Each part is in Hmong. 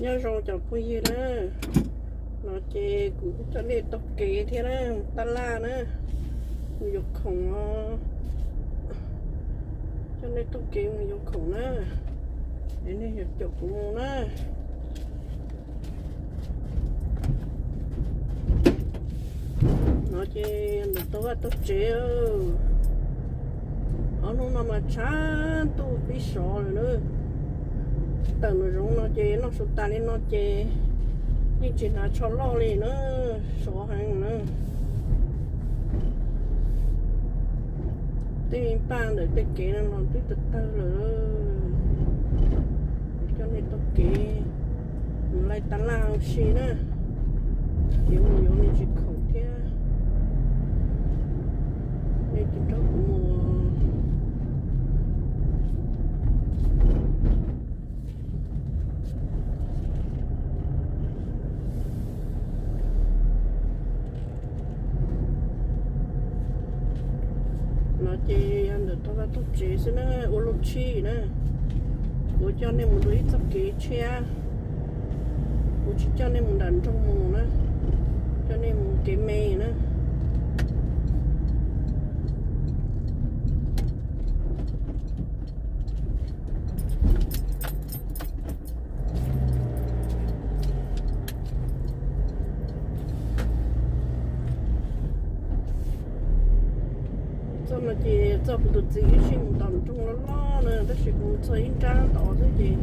Nyob zoo cov phooj ywg na, no ces kuv coj nej taug kev thiab na, tab laj na, mus yuav khoom os. Coj nej taug kev mus yuav khoom na, es nej yuav caum kuv mus na. No ces ntawm tau vaj tau tsev, ob hnub no mas tshav ntuj pib sov lawm na. Tawm nram zoov no ces noj su tas li no ces yeej tsis hnav tsho loj li na, sov heev na. Tej paj ntawm tej kev no los twb tawg tawg lawm. Coj nej taug kev mus laij tab laj ua si na, yuav mus yuav me ntsis khoom thiab. Nej tus nrog kuv mus. No ces yog ntawm tau vaj tau tsev xwb na, ua lub tshij na. Kuv coj nej mus dua ib txoj kev tshiab, kuv tsis coj nej mus nram nroog mus na, coj nej mus kev me na. Txoj no ces txoj kuv tus txiv wb sib mus tom nroog loj loj na, tab sis kuv txog ib nrab tod xwb ces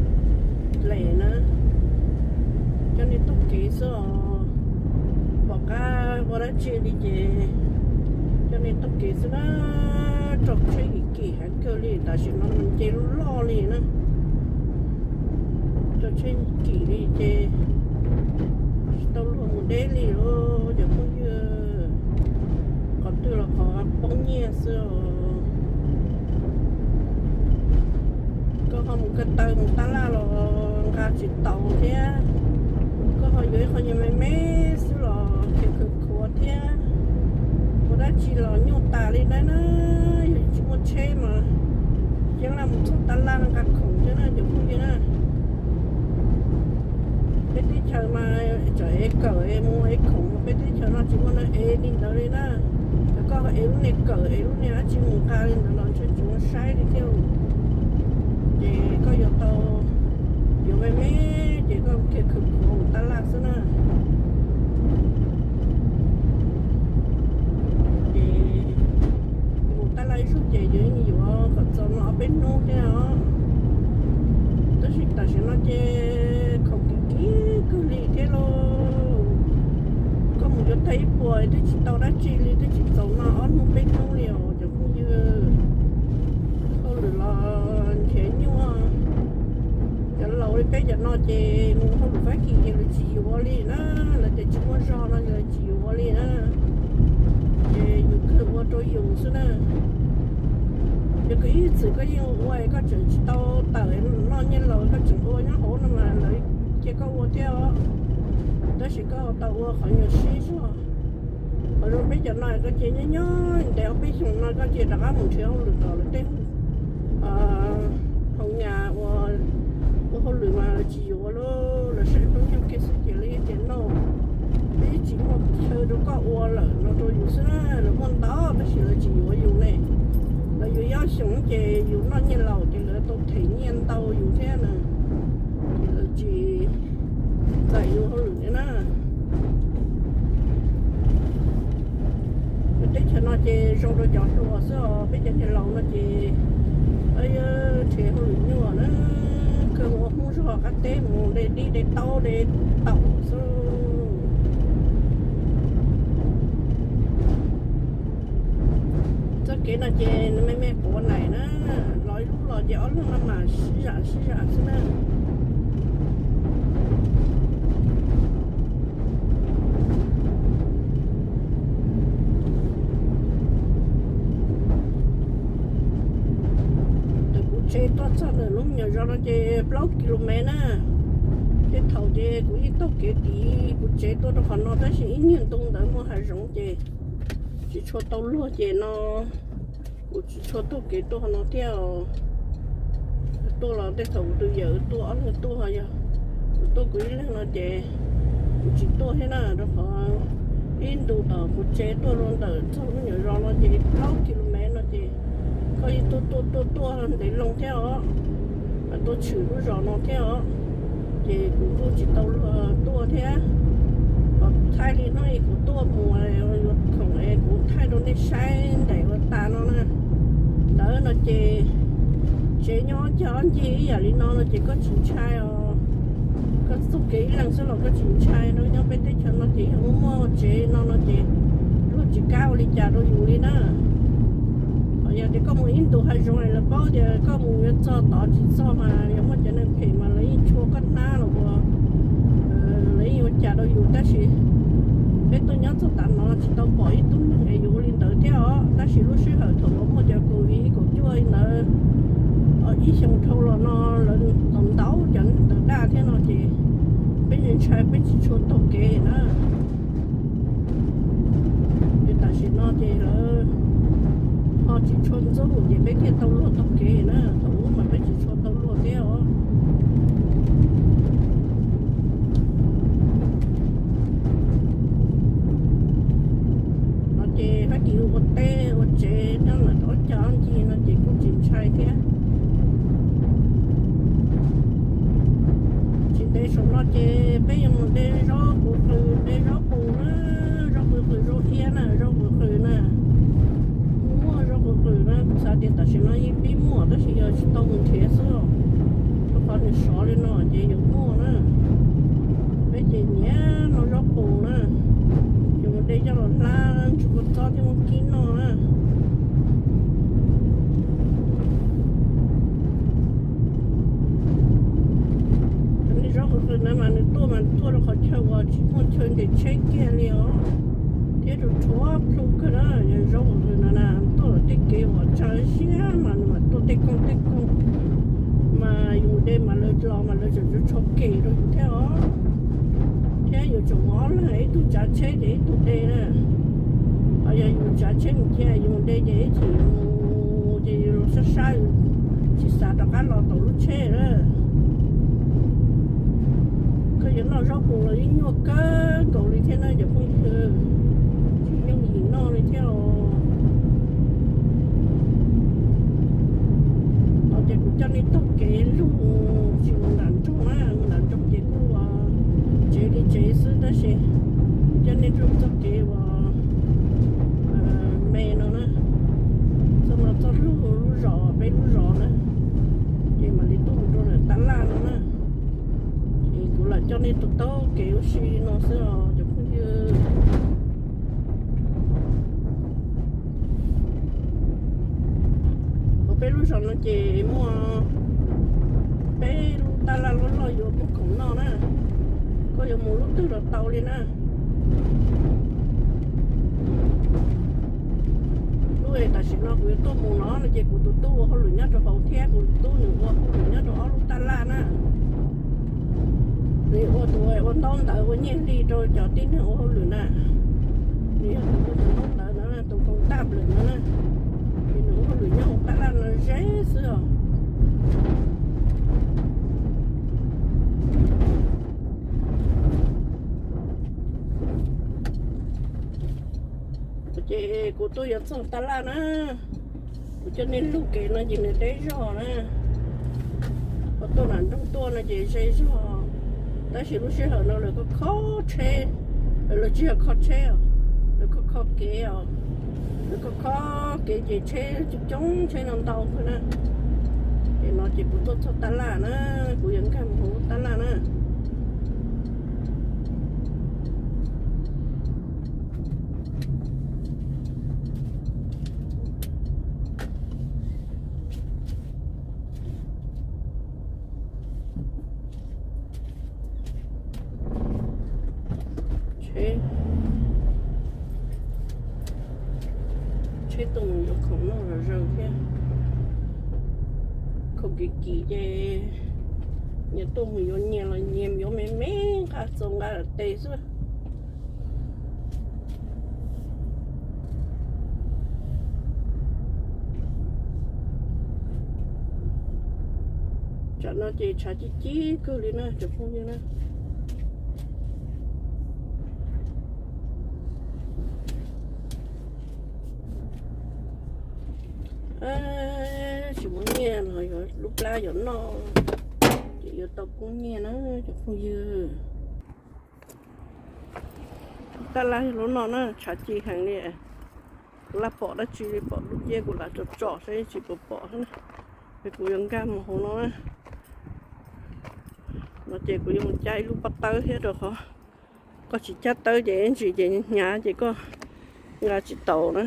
lem na. Coj nej taug kev xwb os, pom qab ua dab tsi li ces coj nej taug kev xwb na. Raug tsheb kim kim heev kawg li, tam sim no nce loj loj li na. Raug tsheb kim li ces tsis tau luag mus deb li os cov phooj ywg. Qhov twg los qhov poob nyiaj xwb os. Koj ho mus ko taw mus tab laj los nqa tsis tau thiab. Koj ho yuav ib qho nyuag me me xwb los khiav khwv khuav thiab. Ua dab tsi los nyuaj tas li ntawd na. Yog tsis muaj tsheb mas yeej lam mus txog tab laj nqa khoom thiab na cov phooj ywg na. Peb teb chaws mas tseem ev kawm ev mus ev khoom, peb teb chaws no tsis muaj neeg ev li ntawd li na. Yog koj ev lub niag kawm ev lub niag dab tsi mus nqa li ntawd los ntshe tsis muaj saib li thiab. Ces koj yuav tau yuav me me ces koj khiav khwv khuav mus tab laj xwb na. Ces mus tab laj ib zaug ces yuav yuav kom txaus no ob peb hnub thiab os. Tab sis tam sim no ces khoom kim kim kawg li thiab lauj. Koj mus yuav tag ib puas twb tsis tau dab tsi li, twb tsis txaus no ob hnub peb hnub li os cov phooj ywg. Hauj lwm los nrhiav nyuaj. Cov laus li peb cov no ces mus hauj lwm Fab Kis ces lawv tsis yuav li na, lawv tias tsis muaj zog no lawv tsis yuav li na. Ces yus kawg ua rau yus xwb na. Yog koj ib txwm koj yeej ua, koj tseem tsis tau tawm noj nyiaj laus koj tseem ua nyob hauv no mas lawv cia koj ua thiab os. Tab sis koj tau ua qhov nyuag sib zog. Qhov zoo peb cov no koj cia nyob nyob ntev ob peb xyoos no koj cia rov qab mus nrhiav hauj lwm tom lawv tej hoo nyas ua, ua hauj lwm mas lawv tsis yuav lauj, lawv saib peb nyob kiag xwb ces lawv yeej tias no, peb tsis muaj chaw rau koj ua lawm no rau yus xwb na, lawv muaj ntau tab sis lawv tsis yuav yus ne. Lawv yuav ib ob xyoos ces yus noj nyiaj laus ces lawv tau them nyiaj ntau yus thiab na. Ces lawv tsis txais yus hauj lwm li na. Teb chaws no ces zoo rau cov hluas xwb os, peb cov niag laus no ces nrhiav hauj lwm nyuaj na, kawg ua hmoob zog qab teb mus de dib de taub de taum xwb. Txoj kev no ces nws me me quav naim na, los ib lub los ces ob leeg no mas sib zam sib zam xwb na. Ntawm kuv tsev tuaj txog ntawm lub me nyuam zos no ces plaub kis lus mev na. Tej thaum ces kuv yeej taug kev tim kuv tsev tuaj rau qhov no tab sis ib niag ntu ntawd muaj hav zoov ces tsis tshua tau luag ces no kuv tsis tshua taug kev tuaj qhov no thiab. Tuaj los tej thaum kuv tus yawm tuaj ob leeg tuaj, yog Kuv tuaj kuv ib leeg no ces kuv tsis tuaj thiab na, rau qhov ib ntus tom kuv tsev tuaj rau ntawm txog lub nyuam zos no ces plaub kilomev no ces koj yeej tuaj tuaj tuaj tuaj ntev loo thiab os, mas tuaj tshwm lub zos no thiab os, ces kuv kuj tsis tau luag tuaj thiab. Thaij li hnub ib kuv tuaj mus yuav khoom es kuv thaij rau nej saib ntev ua tas no na. Ntawd no ces tsev nyob cog ob ncig ib yam li no no ces koj tsis ntshai os. Koj txoj kev ib leeg xwb los koj tsis ntshai, rau nyob peb teb chaws no ces yog muaj muaj tsev no no ces luag tsis kam ua li cas rau yus li na. Ho yog tias koj mus ib ntus hav zoov es lawv paub tias koj mus yuav txog tod tsis txog mas yog muaj cov neeg phem mas lawv yeej tshua koj hnab los ua, lawv yeej ua cas rau yus. Tab sis peb tuaj nyob txog tav no tsis tau pom ib tug neeg es yuav ua li ntawd thiab os. Tab sis lub sij hawm thaum uas muaj cov COVID kaum cuaj li ntawd, ib xyoo dhau los no lawv ntau ntau cov neeg tawg daj thiab no ces peb ntshai peb tsis tshua taug kev na. Ces tam sim no ces lawv ho tsis tshua ntxub ces peb thiaj tau luag taug kev na, thaum ub mas peb tsis tshua tau luag thiab os. No ces Fab Kis ua teb ua tsev nyob ntawm ob cag ob ncig no ces kuj tsis ntshai thiab. Tsis ntev saum no ces peb yuav mus de zaub qws qws, de zaub qus na, zaub qws qws zaub iab na, zaub qws qws na. Muaj zaub qws qws na, kuv xav tias tam sim no yeej pib muaj tab sis yog tsis tau mus nrhiav xwb, rau qhov nws sov li no ces yuav muaj na. Peb ces nyiam noj zaub qus na, yuav mus de coj los hlab ntsug kua txob thiab muab kib noj na. Cov niag zaub qws qws na mas nws tuaj mas tuaj rau qhov chaw uas tsis muaj chaw nres tsheb kiag li os, thiab rau rhuav plhu kawg na. Yog zaub qws qws no na tuaj los tej kev uas tsag siab mas nws mam tuaj tej koog tej koog, mas yus de mas lawv los mas lawv tseem tsho kem rau yus thiab os. Thiab yus tseem mus ob leeg, ib tug tsav tsheb ces ib tug de na. Ho yog yus tsav tsheb mus thiab yus mus de ces ib chim mus ces yus los sab sab, tsis xav rov qab los tom lub tsheb na. Koj yuav noj zaub qus los yeej nyuaj kawg nkaus li thiab na cov phooj ywg, tsis yooj yim noj li thiab os. Thaum ces kuv coj nej taug kev lug tsis mus nram nroog na, mus nram nroog ces kuj ua tsev li tsev xwb tab sis kuv coj nej taug txoj kev uas me no na, txoj no txoj lug lub zos, peb lub zos na, ces mam li tuaj mus rau ntawm tab laj no na. Es kuv lam coj nej taug taug kev ua si no xwb os cov phooj ywg. Hauv peb lub zos no ces muaj peb lub tab laj loj loj yuav muag khoom noj na, koj yuav mus lub twg los tau li na. Lub tam sim no kuv yuav tuaj mus no no ces kuv tus tub ua hauj lwm nyob rau hauv thiab kuv tus tub nws ua hauj lwm nyob rau ob lub tab laj na. Nws ua tus ua ntaub ntawv ua nyiaj hli rau cov tib neeg ua hauj lwm na. Nws yog tus ua tus ntaub ntawv no, tus koom tab lwm no na. Ces nws ua hauj lwm nyob hauv tab laj no ze xwb os. Ces kuv tuaj yuav txog tab laj na, kuv coj nej lug kev no ces nws deb zog na, ho tuaj nram nroog tuaj no ces ze zog, tab sis lub sij hawm no lawv kho kho tsheb, lawv tsis yog kho tsheb os, lawv kho kho kev os, lawv kho kho kev ces tsheb coob coob tsheb no ntau kawg na. Ces no ces kuv tuaj txog tab laj na, kuv yuav nkag mus hauv tab laj na. Tsheb, tsheb tuaj mus yuav khoom noj zom zaws thiab, khoom kim kim ces nyias tuaj mus yuav nyias los nyias yuav me me nqa txaus nqa tes xwb. Tsam No ces tshav ci ci kawg li na cov phooj ywg na. Tsis muaj nyiaj los yuav lub plab yuav noj, ces yuav tau poob nyiaj na cov phooj ywg. Tab laj lub no na tshav ci heev li. Kuv lam pom dab tsi li, pom dub nciab kuv lam tsom tsom saib tsis pom pom xwb na. Es kuv yuav nkag mus hauv no na. No ces kuv yuav mus cab ib lub pob tawb thiab rau qhov koj tsis cab tawb ces ntsis ces hnyav ces koj nkag tsis tau na.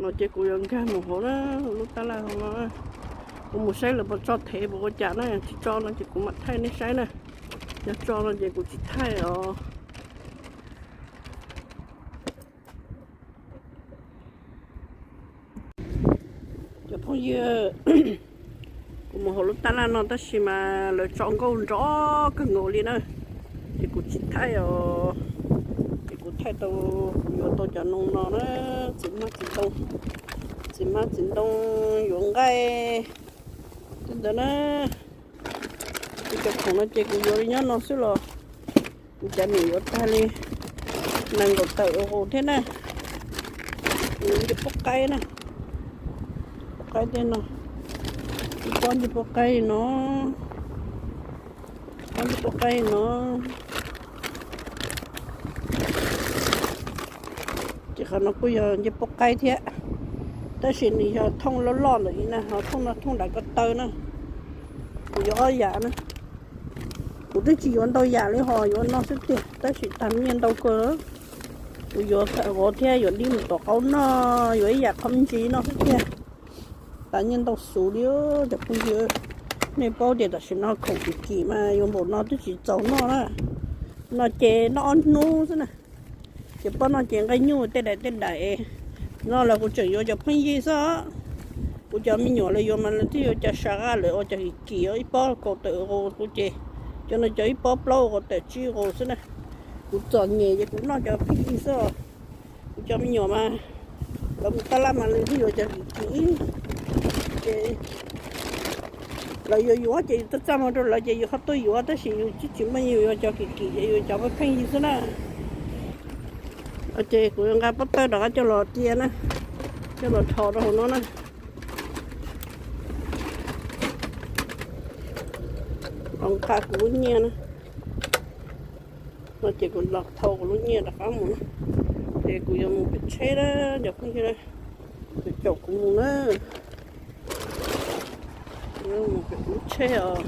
No ces kuv yuav nkag mus hauv na, lub tab laj hauv no. Kuv mus saib lawv puas tso thev puas ua cas na, tsis tso no ces kuv mam thaij nej saib na. Yog tso no ces kuv tsis thaij os. Cov phooj ywg, kuv mus hauv lub tab laj no tab sis mas lawv tso nkauj nrov kawg nkaus li na, ces kuv tsis thaij os. Ces kuv thaij tau, kuv yuav tau cov noog no na, txiv hmab txiv ntoo, txiv hmab txiv ntoo yuav nqaij tej ntawd na. Kuv cov khoom no ces kuv yuav li nyob no xwb los kuv cov niam yuav tag li nees nkaum tawm euro thiab na. Kuv yuav ncej puab qaib na, puab qaib tej no, ib pob ncej puab qaib no, pob ncej puab qaib no. Ces qhov no kuj yog ncej puab qaib thiab, tab sis nws yog thooj loj loj ntawm i na, ho thooj no thooj daim ko taw na. Kuv yuav ob yam na. Kuv twb tsis yuav ntau yam li, ho yuav no xwb tiag, tab sis tag nyiaj ntau kawg. Kuv yuav khaws vov thiab yuav dib mus tom qaub noj, yuav ib yam qhov me ntsis no xwb tiag. Tas nyiaj ntau xus li cov phooj ywg. Nej paub tias tam sim no khoom kim kim mas yuav npaum no twb tsis txaus noj na. No ces noj ob hnub xwb na. Ces pob no ces nqaij nyuj tej daim tej daim. No los kuv tseem yuav cov pheej yig xwb. Kuv cov me nyuam lawv yuav mas lawv twb yuav cov sa qaj lawm ua cov kim kim ib pob kaum tawm euro, kuv ces cov no cov ib pob plaub euro tawm tsib euro xwb na. Kuv txom nyem ces kuv noj cov pheej yig xwb. Kuv cov me nyuam mas lawv mus taj laj mas lawv twb yuav cov kim kim. Ces lawv yuav yuav ces yus txaj txaj muag rau lawv ces yus ho tuaj yuav, tab sis yus tsis tsis muaj, yus yuav cov kim kim ces yus cov pheej yig xwb na. Ces kuv yuav nqa pob tawb rov qab coj los cia na, coj los rho rau hauv no na. Los nqa kuv lub nyiaj na. No ces kuv los thau kuv lub nyiaj rov qab mus na. Ces kuv yuav mus pem tsheb na, cov phooj ywg, pem caum kuv mus na. Mus pem kuv lub tsheb os.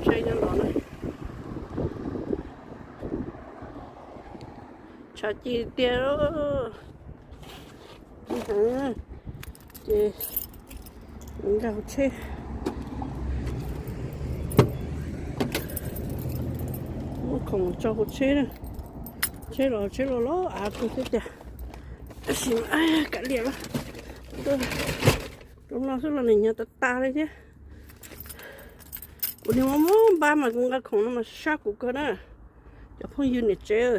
Tsheb nyob no na. Tshav ci tiag. Ces nkag hauv tsheb, muab khoom tso hauv tsheb na. Tsheb los tsheb los loj av kawg thiab tiag, tab sis kav liam los rau no xwb los nim nyuag tas tas li thiab. Kuv niag mob mob npab mas kuv nqa khoom no mas sab kuv kawg na, cov phooj ywg niam tsev.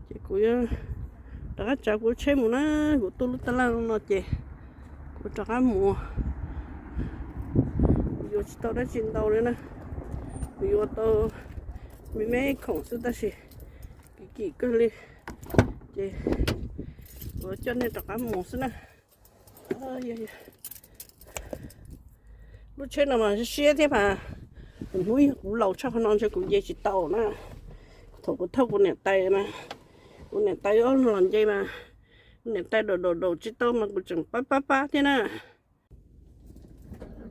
Ces kuv rov qab tsav kuv lub tsheb mus na, kuv tuaj lub taj laj no ces kuv rov qab mus. Kuv yuav tsis tau dab tsi ntau li na, kuv yuav tau me me khoom xwb tab sis kim kim kawg li, ces kuv coj nej rov qab mus xwb na. Lub tsheb no mas siab siab thiab mas, hnub yog kuv laus tshaj qhov no ntshe kuv nce tsis tau na. Thaum kuv thauj kuv niam tais mas, kuv niam tais los nce mas, kuv niam tais daum daum daum tsis tau mas kuv tseem pab pab pab thiab na.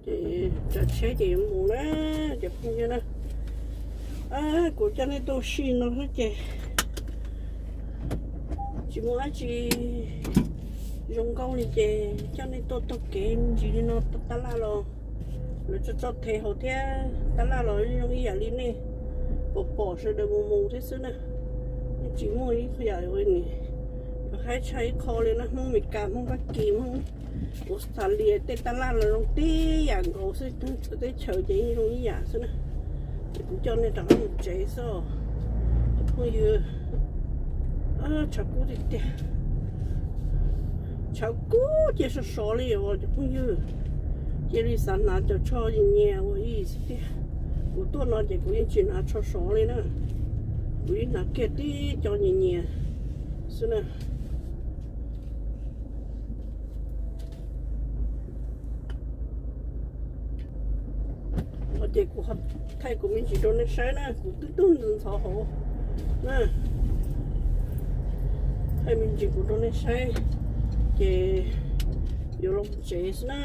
Ces tsav tsheb ces yuav mus na, cov phooj ywg na. Kuv coj nej tuaj si no xwb ces tsis muaj dab tsi zoo nkauj li ces coj nej tuaj taug kev ntsis li no, taj laj los lawv tso tso thev hauv thiab, taj laj los zoo ib yam li nej pom pom sawv daws mus mus thiab xwb na. Yeej tsis muaj ib yam li yuav Tshaj ib qho li na, Hmoob Amelikas, Hmoob Fab Kis, Hmoob Australia, tej taj laj los zoo tib yam nkaus xwb, txhua teb chaws ces yeej zoo ib yam xwb na. Ces kuv coj nej rov qab mus tsev xwb os cov phooj ywg. Tshav kub tiag tiag, tshav kub cia sov sov li os cov phooj ywg. Cia li xav hnav cov tsho nyias nyias ua ib xwb tiag. Kuv tuaj no ces kuv yeej tsis hnav tsho sov li na, kuv yeej hnav kiag tib co nyias nyias xwb na. Ces kuv thaij kuv me ntsis rau nej saib na, kuv twb tug ntxhov hauv na. Thaij me ntsis kuv rau nej saib, ces yuav los tsev xwb na.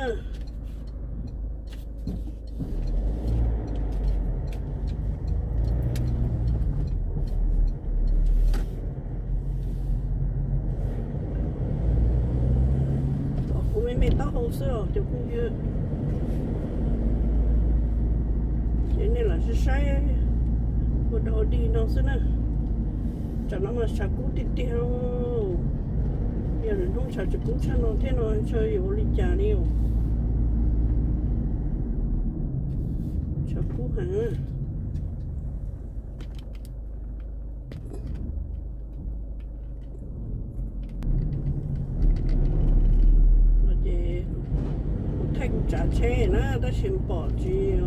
Kuv me me taub hau xwb os cov phooj ywg. Ces nej lam saib saib ua dog dig no xwb na. Tsam no mas tshav kub tiag tiag. Yog lwm hnub tshav tsis kub tshaj no thiab no tshav yuav ua li cas li os. Tshav kub heev. Ces kuv thaij kuv tsav tsheb na tab sis pom tsis,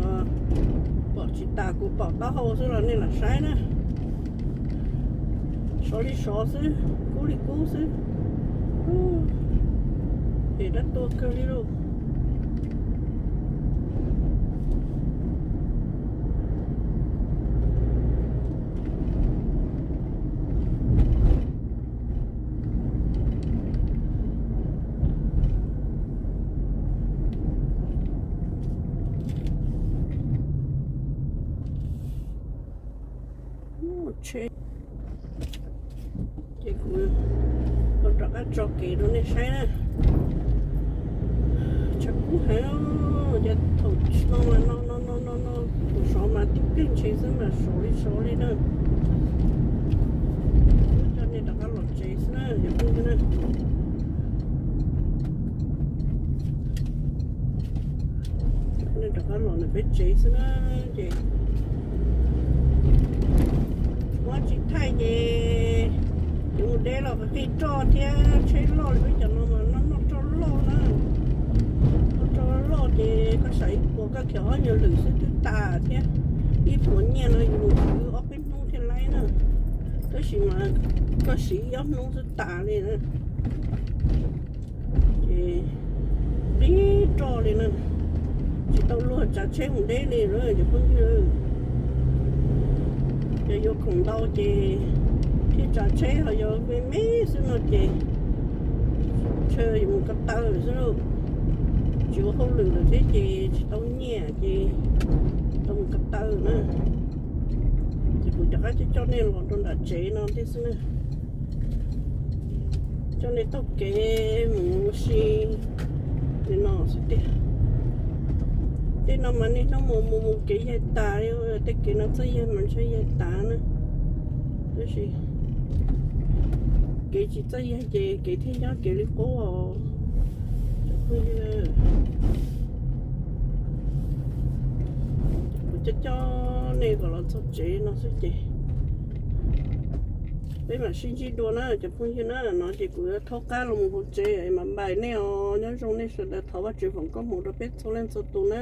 pom tsis tas, kuv pom taub hau xwb los nej lam saib na. Sov li sov xwb, kub li kub xwb. Es dab tuaj kawg li lauj. Ces kuv rov qab tso kev rau nej saib na. Tshav kub heev, ces thaum no mas no no no no no, kuv sov mas tib pliag ntshe xwb mas sov li sov li na. Coj nej rov qab los tsev xwb na cov phooj ywg na. Nej rov qab los ntawm peb tsev xwb na. Ces muab tsis thaij ces yuav mus deb los qij roj thiab, tsheb loj li peb cov no mas noj noj roj loj na. Noj roj loj ces koj xav ib puas koj khiav ob nyuag lwm xwb twb tas thiab. Ib puas nyiaj no yus mus khwv ob peb hnub thiaj laib na. Tab sis mas koj siv ib ob hnub xwb tas li na. Ces dib roj li na, tsis tau luag tsav tsheb mus deb li lawm cov phooj ywg. Ces yuav khoom ntau ces thiaj tsav tsheb, ho yog me me xwb no ces ntshe yuav mus ko taw lawm xwb lauj. Tsis ua hauj lwm lawm thiab ces tsis tau nyiaj ces tau mus ko taw na. Ces kuv rov qab coj coj nej los rau nram tsev no thiab xwb na. Coj nej taug kev mus ua si li no xwb tiag. Tej no mas niaj hnub mus mus mus kev yaig tas li, tej kev no txawj yaig mas ntshe yaig tas na. Tab sis kev tsis txawj yaig ces kev thiaj nyob kev li qub os. Kuv coj coj nej kom los txog tsev no xwb ces peb mam sib ntsib dua na cov phooj ywg na. No ces kuv yuav thaub qab los mus hauv tsev mam npais nej os. Nyob zoo nej sawv daws, thov Vajtswv foom koob hmoov rau peb txhua leej txhua tus na.